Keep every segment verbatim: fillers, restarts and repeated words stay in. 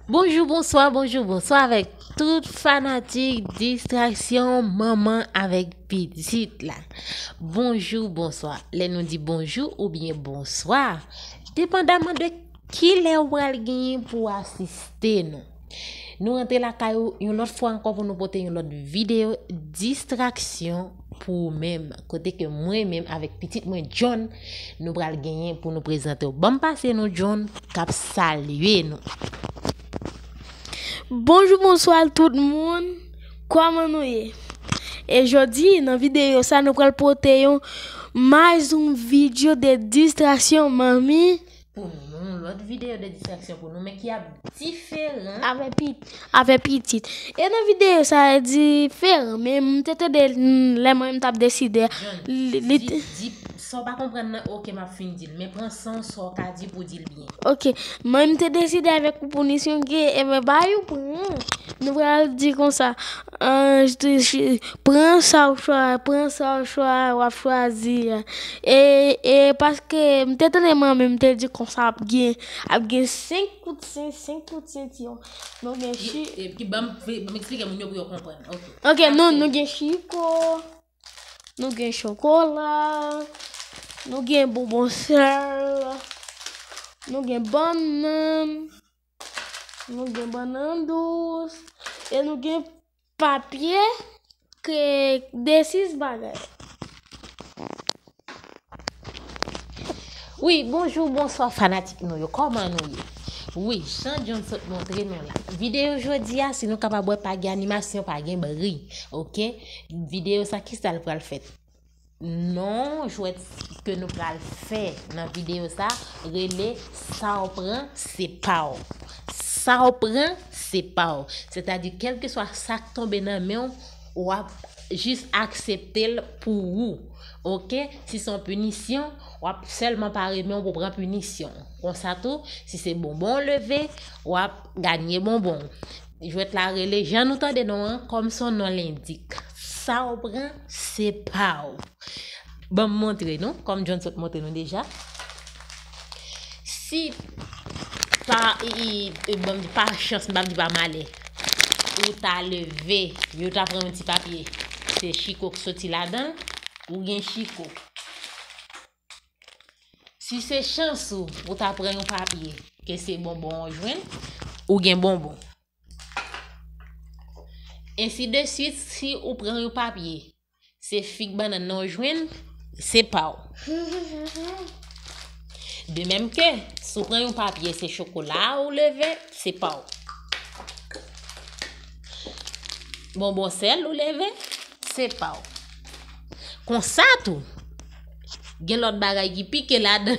Bonjou, bonswa, bonjou, bonswa avèk tout fanatik distraksyon manman avèk pitit la. Bonjou, bonswa. Lè nou di bonjou oubyen bonswa, depandaman de kilè ou pral genyen pou asiste nou. Nou rantre lakay ou yon lòt fwa ankò pou nou pote yon lòt videyo distraksyon pou ou menm. Kote ke mwen menm avèk pitit mwen John, nou pral genyen pou nou prezante w. Ban m pase nou John k ap salye nou. Bonjou, bonswa tout moun. Kòman nou ye? E jodi, nan videyo sa, nou pral pote yon mais un vídeo de distraksyon manmi pou nou, yon lòt videyo de distraksyon pou nou, men ki ap diferan avè pit-, avè pitit. E nan videyo sa, e diferan, men m te tande, mm, lè mwen m t ap deside. John, li, li di, di sa w pa konprann nan, oke, m ap fin di l, men pran san w, sa w ka di pou w di l byen. Oke, mwen m te deside avèk pwoponisyon ke, e ben, ba yo pran. Nou pral di konsa, ah, pran sa w chwa-, pran sa w chwa-, w ap chwazi a. E, e paske m te tande manmi m te di konsa ap gen, ap gen senk kout sen-, senk kout sentiyon. Nou gen chi- e, ki ban m, ban m eksplike moun yo pou yo konprann. Oke. Oke, nou, nou gen chiko, nou gen chokola, nou gen bonbon sèl, nou gen bannann, nou gen bannann dous, e nou gen papye ke de sis bagay. Wi, bonjou, bonswa fanatik nou yo. Kòman nou ye? Wi, jan John sot montre nou la. Videyo jodi a, si nou kapab wè, pa gen animasyon, pa gen bri. Oke? Videyo sa, kisa l pral fèt? Non, jwèt ke nou pral fè nan videyo sa, rele sa w pran, se pa w. Sa w pran, se pa w. Sètadi, kèlkeswa sa k tonbe nan men w, w ap jis aksepte l pou ou. Oke? Si se yon pinisyon, w ap sèlman pare men w pou pran pinisyon. Konsa tou, si se bonbon w leve, w ap ganye bonbon w. Jwèt la rele, jan nou tande non an, kòm son non lendik. Sa w pran, se pa w. Ban m montre nou, kòm John sot montre nou deja. Si pa, i, i, i, ban m di pa chans, m pa di pa malè, ou ta leve, yo ta pran yon ti papye, se chiko k soti ladan l, ou gen chiko. Si se chans ou, ou ta pran yon papye, ke se bonbon w jwenn, ou gen bonbon. Ensi de swit, si ou pran yon papye, se fig bannann nan w jwenn, se pa w. De menm ke, si w pran yon papye, se chokola ou leve, se pa w. Bonbon sèl ou leve, se pa w. Konsa tou, gen lòt bagay ki pike ladan.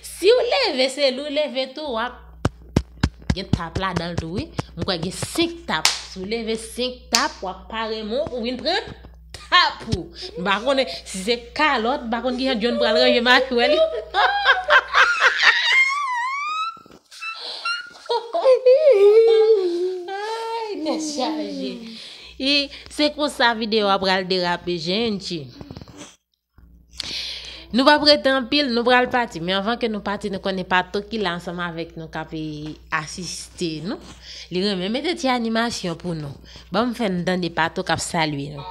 Si w leve, se li w leve tou, w ap gen tap ladan l tou, wi. M kwè gen senk tap. Si w leve senk tap, w ap pare men w pou vin pran tap ou. M pa konnen si se kalòt, m pa konn kijan John pral ranje mache w li. Ay, tèt chaje. E se konsa videyo a pral derape, jennti. Nou p ap rete anpil, nou pral pati. Men anvan ke nou pati, nou konnen Pato ki la ansanm avèk nou, k ap, e, asiste nou. Li renmen mete ti animasyon pou nou. Ban m fè n tande Pato k ap salye nou.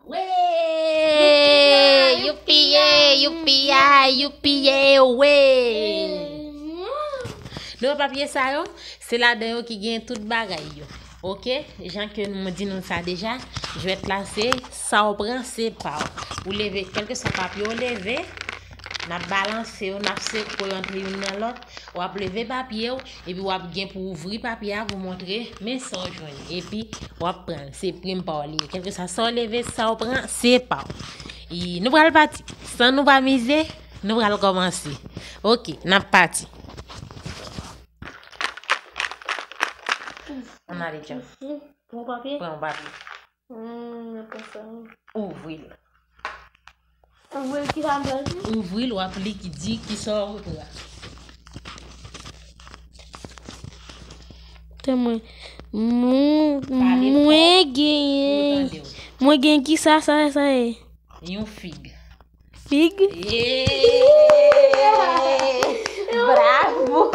Wee! Youpi ye, youpi ya, youpi ye, wee! Nou wè papye sa yo? Se ladan yo ki gen tout bagay yo. Oke? Jan ke nou di nou sa deja, jwèt la se sa w pran, se pa w. Ou leve, kèlkeswa papye w leve, n ap balanse yo, n ap sekwe yo antre youn nan lòt. W ap leve papye w, epi w ap gen pou ouvri papye a pou montre, men sa w jwenn. Epi w ap pran l. Se prim pa w li ye. Kèlkeswa sa w leve, sa w pran, se pa w. E nou pral pati. San nou pa mize, nou pral kòmanse. Oke, n ap pati. Ann ale, Djan. Bon papye? Pran yon papye. Hmm, mwen pran sa. Ouvri l. Ouvri l, ki sa m pral di? Ouvri l, w ap li ki di ki sa w pran. Tè mwen. Mwen, mwen genyen. Mwen genyen ki sa, sa, sa e. Yon fig. Fig? Bravo!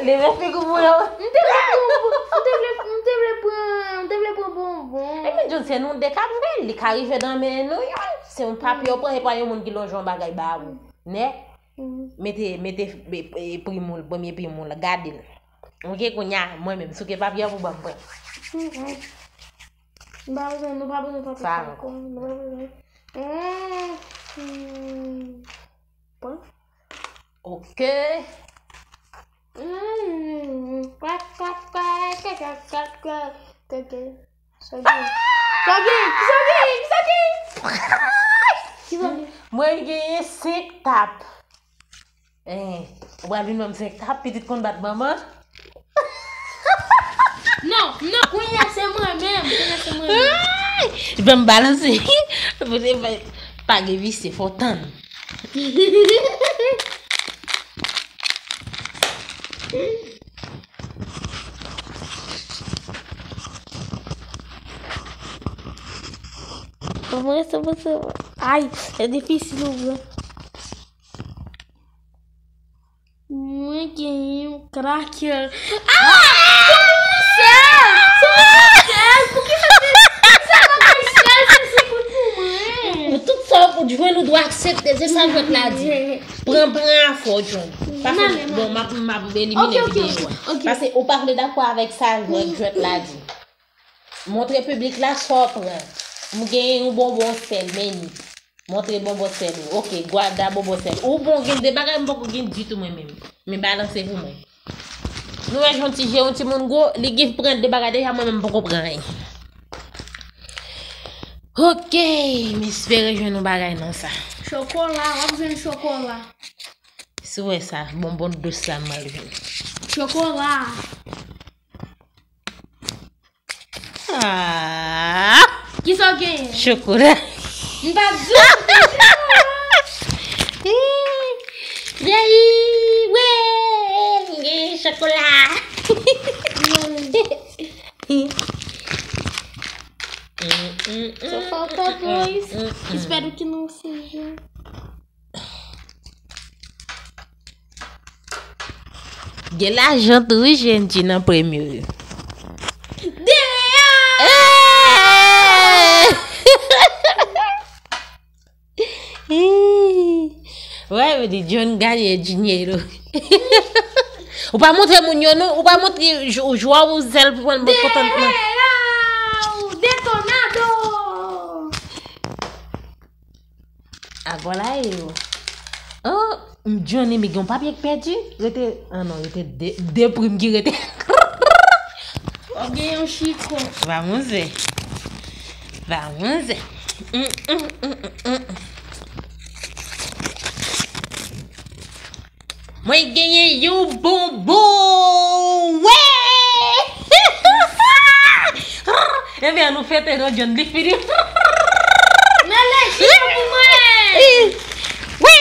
Leve fig ou pou yo. M te vle pran, m te vle, m te vle pran, m te vle pran bonbon. Ebyen, John, se nou de k ap fè l. Li ka rive nan men nou, yon. Se yon papye ou pran, e pa yon moun ki lonje yon bagay ba ou. Nè? Mete, mete e, e, plim ou, premye plim ou la, gade l. Ok, kounye a, mwen menm, souke papye a pou ban m pran. M pa bezwen, nou pa bezwen papye sa ankò. Nou pa bezwen. Hmm. Pran. Ok. Hmm. Kwak, kwak, kwak, kwak, kwak, kwak, kwak, kwak. Sa gen? Sa gen? Ki sa gen? Ki sa gen? Ki sa gen? Mwen genyen senk tap. Eh, ou pral vin ban m senk tap, pitit konn bat manman. Non, non, kounye a se mwen menm. Kounye a se mwen menm. Ban m balanse. Pou te fè, pa gen visye, fò tann. Mwen se mwen se mwen. Ay, se difisil ou bro. Mwen genyen yon kraker. Ah! Sè! Sè! Poukisa se sè kraker se sou kout pou mwen? Tout sa ou jwenn ou dwe aksepte, se sa jwèt la di. Pran, pran afè w jwenn. Paske, bon, m ap, m ap elimine videyo a. Paske ou pa vle dakò avèk sa jwèt la di. Montre piblik la sa w pran. M genyen yon bonbon sèl, men li. Montre bonbon sèl ou. Ok, gwada bonbon sèl. Ou bon, gen de bagay m poko gen ditou mwen menm. Men balanse pou mwen. Nou wè jan ti je yon timoun gwo, li gen pran de bagay deja, mwen menm m poko pran anyen. Ok, m espere jwenn yon bagay nan sa. Chokola, w ap jwenn chokola. Si w wè sa, bonbon dous sa m al jwenn. Chokola. Ah! Kisa w genyen? Chokola. M pa di w. Yay! Wè! M genyen chokola. So far, boys. Espero que não seja. Gen lajan tou wi, G N G nan premye yo. Deyò! Wè, yo di John ganye dinero. Ou pa montre moun yo non, ou pa montre jwa ou zèl pou konn kontantman. Deyò! Detonado! Agò la e yo. Oh, m Johnny, mi gen yon papye ki pèdi. Rete, ah non, rete de, de prim ki rete. W ap gen yon chiko. Vamos ver. Vamos ver. Hum, hum, hum, hum, hum. Mwen genyen yon bonbon. Wè! Ebyen, nou fete non, John, li fini. Men le chiko pou mwen. Wè!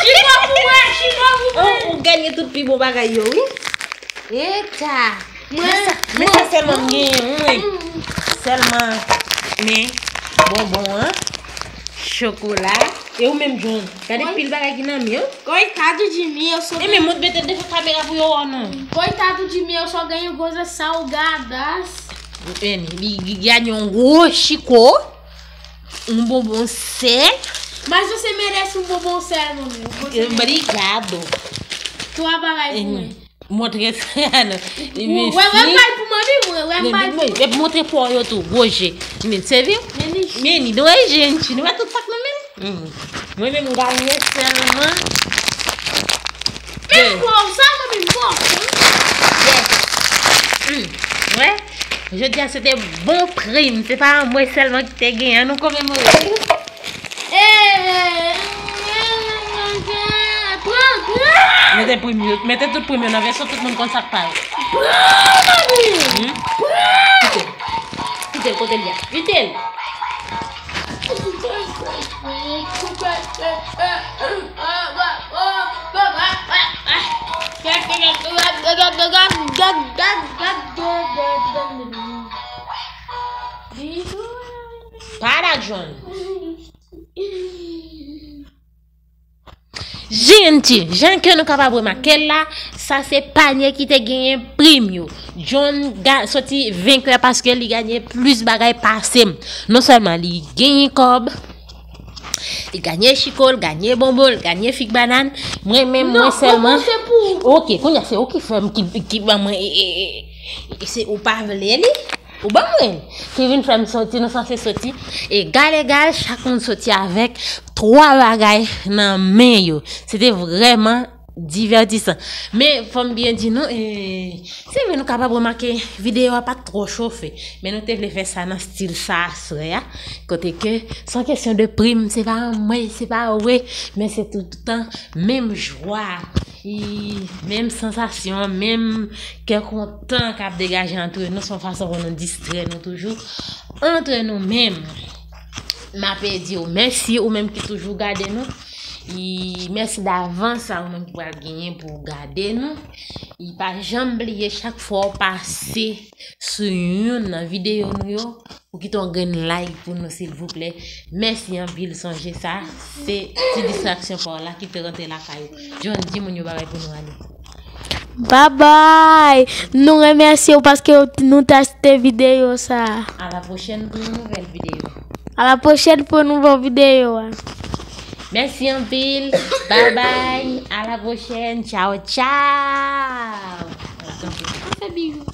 Chiko pou mwen, chiko pou mwen. Ou ganye tout pi bon bagay yo, wi. Eta! Men sa, men sa sèlman m genyen, wi. Sèlman, men, bonbon an, chokola. E ou menm, John, gade pil bagay ki nan men w. Coitado de mim, eu sou. E men, mwen mete devan kamera pou yo wè w non. Coitado de mim, eu só ganho coisas salgadas. Li, li gade yon gwo chiko, yon bonbon sèl. Mas você merece um bombom sério, meu amigo. Você merece. Obrigado. Twa bagay pou mwen. Montre sa non. Wè, wè, m bay pou manmi mwen, wè, m bay pou. Epi montre po yo tou, gwo je. Men, se vre? Men ni dwe je, n chini, wè tout sa k nan men. Mwen menm, m gade sèlman. Men bon, sa manmi m bon. Wè, jodi a se te bon prim, se pa mwen sèlman ki te genyen, nou komemore. Mete prim yo, mete tout prim yo nan vèso, tout moun konn sa k pa yo. Pran, mami! Hmm? Pran! Kite l. Kite l, kote l ye a? Kite l! Para, John. Jenti, jan ke nou kapab remake l la, sa se panye ki te genyen prim yo. John ga, soti venkè paske li ganye plis bagay pase m. Non sèlman li genyen kòb, li ganye chiko, li ganye bonbon, li ganye fig banann. Mwen menm, mwen sèlman. Ok, kounye a se ou ki fè m, ki, ki ban mwen, e, e, e, e, se ou pa vle li? Ou ban mwen. Ki vin fè m soti, nou sanse soti egal egal, chak moun soti avèk twa bagay nan men yo. Se te vrèman divètisan. Men, fò m byen di nou, e, se vre nou kapab remake videyo a pa t twò chofe, men nou te vle fè sa nan stil sa aswè a, kote ke se yon kesyon de prim, se pa anmwey, se pa vre, men se toutan menm jwa, e, menm sansasyon, menm kè kontan k ap degaje antre nou, se yon fason pou nou distrè nou toujou antre nou menm. M ap di w mèsi, ou menm ki toujou gade nou. E mèsi davans a ou menm ki pral genyen pou w gade nou. E pa janm bliye, chak fwa w pase sou youn nan videyo nou yo, ou kite yon grenn like pou nou, silvouplè. Mèsi anpil, sonje sa, se ti distraksyon pa w la ki te rantre lakay ou. John, di moun yo babay pou nou ale. Babay! Nou remèsye w paske nou te achte videyo sa. A la pwochèn pou yon nouvèl videyo. A la pwochèn pou yon nouvo videyo a. Mèsi anpil. Babay. A la pwochèn. Tchaw, tchaw. Fè bijou.